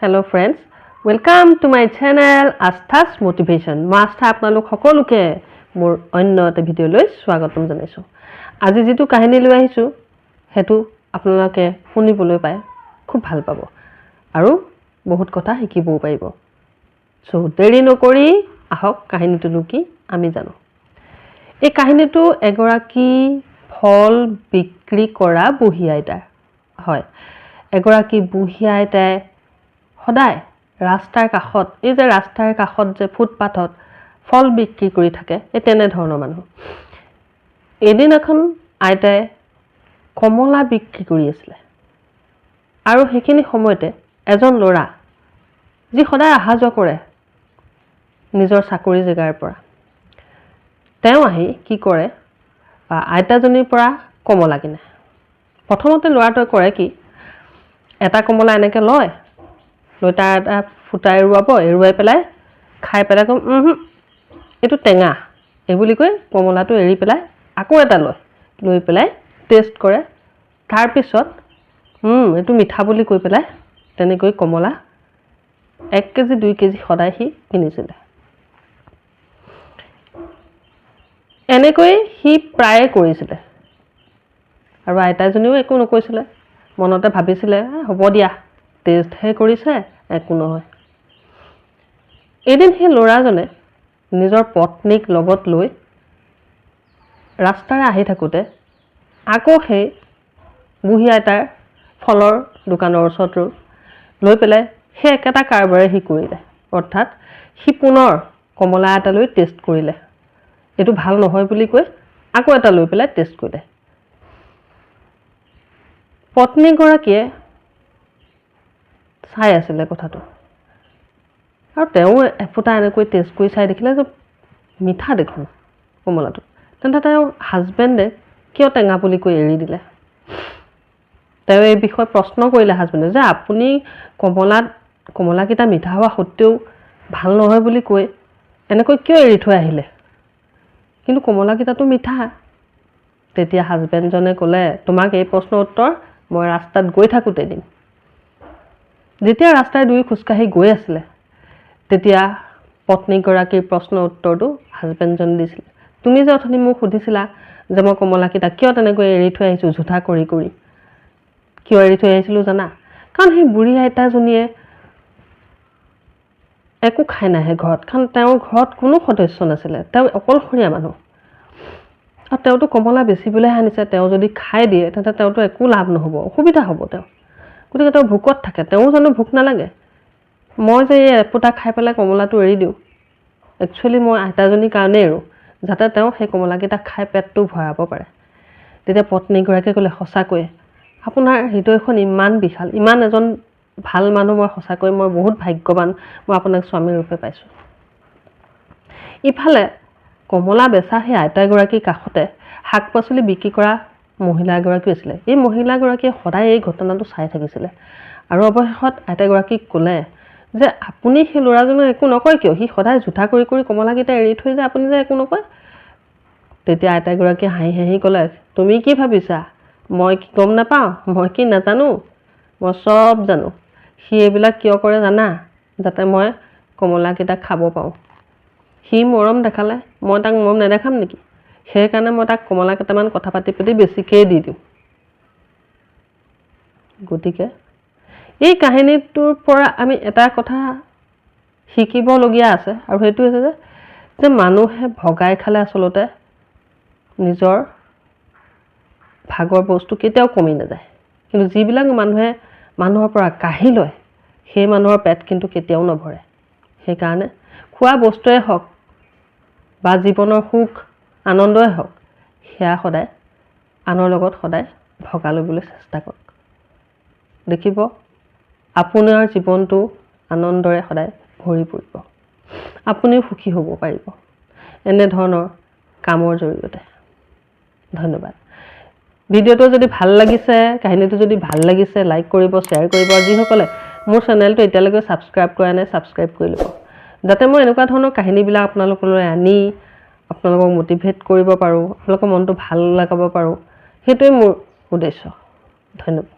Hello friends, welcome to my channel Astha's Motivation. মই আস্থা, আপোনালোক সকলোকে মোৰ অন্য এটা ভিডিঅ'লৈ স্বাগতম জনাইছোঁ। আজি যিটো কাহিনী লৈ আহিছোঁ, সেইটো আপোনালোকে শুনিবলৈ পাই খুব ভাল পাব আৰু বহুত কথা শিকিবও পাৰিব। চ' দেৰি নকৰি আহক, কাহিনীটোনো কি আমি জানো। এই কাহিনীটো এগৰাকী ফল বিক্ৰী কৰা বুঢ়ী আইতাৰ হয়। এগৰাকী বুঢ়ী আইতাই সদায় ৰাস্তাৰ কাষত, এই যে ৰাস্তাৰ কাষত যে ফুটপাথত ফল বিক্ৰী কৰি থাকে, এই তেনেধৰণৰ মানুহ। এদিনাখন আইতাই কমলা বিক্ৰী কৰি আছিলে আৰু সেইখিনি সময়তে এজন ল'ৰা, যি সদায় অহা যোৱা কৰে নিজৰ চাকৰি জেগাৰ পৰা, তেওঁ আহি কি কৰে, আইতাজনীৰ পৰা কমলা কিনে। প্ৰথমতে ল'ৰাটোৱে কৰে কি, এটা কমলা এনেকৈ লয়, লৈ তাৰ এটা ফুটা এৰুৱাব, এৰুৱাই পেলাই খাই পেলাই ক'ম, "উমহু, এইটো টেঙা" এই বুলি কৈ কমলাটো এৰি পেলাই আকৌ এটা লয়, লৈ পেলাই টেষ্ট কৰে। তাৰপিছত "এইটো মিঠা" বুলি কৈ পেলাই তেনেকৈ কমলা 1 কেজি, 2 কেজি সদায় সি কিনিছিলে। এনেকৈ সি প্ৰায়ে কৰিছিলে আৰু আইতাজনীও একো নকৈছিলে। মনতে ভাবিছিলে, "হ'ব দিয়া, টেষ্টহে কৰিছে, একো নহয়।" এদিন সেই ল'ৰাজনে নিজৰ পত্নীক লগত লৈ ৰাস্তাৰে আহি থাকোঁতে আকৌ সেই বুঢ়ী আইতাৰ ফলৰ দোকানৰ ওচৰত ৰ'ল। লৈ পেলাই সেই একেটা কাৰবাৰে সি কৰিলে। অৰ্থাৎ সি পুনৰ কমলা এটা লৈ টেষ্ট কৰিলে, এইটো ভাল নহয় বুলি কৈ আকৌ এটা লৈ পেলাই টেষ্ট কৰিলে। পত্নীগৰাকীয়ে চাই আছিলে কথাটো আৰু তেওঁ এফুটা এনেকৈ টেষ্ট কৰি চাই দেখিলে যে মিঠা দেখোন কমলাটো, তেন্তে তেওঁৰ হাজবেণ্ডে কিয় টেঙা বুলি কৈ এৰি দিলে? তেওঁ এই বিষয়ে প্ৰশ্ন কৰিলে হাজবেণ্ডে যে আপুনি কমলাকেইটা মিঠা হোৱা সত্ত্বেও ভাল নহয় বুলি কৈ এনেকৈ কিয় এৰি থৈ আহিলে? কিন্তু কমলাকেইটাতো মিঠা। তেতিয়া হাজবেণ্ডজনে ক'লে, "তোমাক এই প্ৰশ্নৰ উত্তৰ মই ৰাস্তাত গৈ থাকোঁতে দিম।" যেতিয়া ৰাস্তাৰে দুয়ো খোজকাঢ়ি গৈ আছিলে, তেতিয়া পত্নীগৰাকীৰ প্ৰশ্নৰ উত্তৰটো হাজবেণ্ডজনে দিছিলে, "তুমি যে অথনি মোক সুধিছিলা যে মই কমলাকেইটা কিয় তেনেকৈ এৰি থৈ আহিছোঁ জোঠা কৰি কৰি, কিয় এৰি থৈ আহিছিলোঁ জানা? কাৰণ সেই বুঢ়ী আইতাজনীয়ে একো খাই নাহে ঘৰত, কাৰণ তেওঁৰ ঘৰত কোনো সদস্য নাছিলে, তেওঁ অকলশৰীয়া মানুহ আৰু তেওঁতো কমলা বেচিবলৈহে আনিছে। তেওঁ যদি খাই দিয়ে, তেন্তে তেওঁতো একো লাভ নহ'ব, অসুবিধা হ'ব তেওঁ। গতিকে তেওঁ ভোকত থাকে, তেওঁ জানো ভোক নালাগে? মই যে এই এফুটা খাই পেলাই কমলাটো এৰি দিওঁ, একচুৱেলি মই আইতাজনীৰ কাৰণেই এৰোঁ, যাতে তেওঁ সেই কমলাকেইটা খাই পেটটো ভৰাব পাৰে।" তেতিয়া পত্নীগৰাকীয়ে ক'লে, "সঁচাকৈয়ে আপোনাৰ হৃদয়খন ইমান বিশাল, ইমান এজন ভাল মানুহ। মই সঁচাকৈ মই বহুত ভাগ্যৱান, মই আপোনাক স্বামী ৰূপে পাইছোঁ।" ইফালে কমলা বেচা সেই আইতাগৰাকীৰ কাষতে শাক পাচলি বিক্ৰী কৰা মহিলা এগৰাকীও আছিলে। এই মহিলাগৰাকীয়ে সদায় এই ঘটনাটো চাই থাকিছিলে আৰু অৱশেষত আইতাগৰাকীক ক'লে যে আপুনি সেই ল'ৰাজনক একো নকয় কিয়? সি সদায় জোঠা কৰি কৰি কমলাকেইটা এৰি থৈ যায়, আপুনি যে একো নকয়? তেতিয়া আইতাগৰাকীয়ে হাঁহি হাঁহি ক'লে, "তুমি কি ভাবিছা, মই কি গম নাপাওঁ? মই কি নাজানো? মই চব জানো। সি এইবিলাক কিয় কৰে জানা? যাতে মই কমলাকেইটা খাব পাৰোঁ। সি মৰম দেখালে মই তাক মৰম নেদেখাম নেকি? সেইকাৰণে মই তাক কমলা কেইটামান কথা পাতি পাতি বেছিকেই দি দিওঁ।" গতিকে এই কাহিনীটোৰ পৰা আমি এটা কথা শিকিবলগীয়া আছে আৰু সেইটো হৈছে যে মানুহে ভগাই খালে আচলতে নিজৰ ভাগৰ বস্তু কেতিয়াও কমি নাযায়। কিন্তু যিবিলাক মানুহে মানুহৰ পৰা কাঢ়ি লয়, সেই মানুহৰ পেট কিন্তু কেতিয়াও নভৰে। সেইকাৰণে খোৱা বস্তুৱে হওক বা জীৱনৰ সুখ আনন্দই হওক, সেয়া সদায় আনৰ লগত সদায় ভগাই ল'বলৈ চেষ্টা কৰক। দেখিব, আপোনাৰ জীৱনটো আনন্দৰে সদায় ভৰি পৰিব, আপুনিও সুখী হ'ব পাৰিব এনেধৰণৰ কামৰ জৰিয়তে। ধন্যবাদ। ভিডিঅ'টো যদি ভাল লাগিছে, কাহিনীটো যদি ভাল লাগিছে, লাইক কৰিব, শ্বেয়াৰ কৰিব আৰু যিসকলে মোৰ চেনেলটো এতিয়ালৈকে ছাবস্ক্ৰাইব কৰা নাই, ছাবস্ক্ৰাইব কৰি ল'ব, যাতে মই এনেকুৱা ধৰণৰ কাহিনীবিলাক আপোনালোকলৈ আনি আপোনালোকক মটিভেট কৰিব পাৰোঁ, আপোনালোকৰ মনটো ভাল লগাব পাৰোঁ। সেইটোৱে মোৰ উদ্দেশ্য। ধন্যবাদ।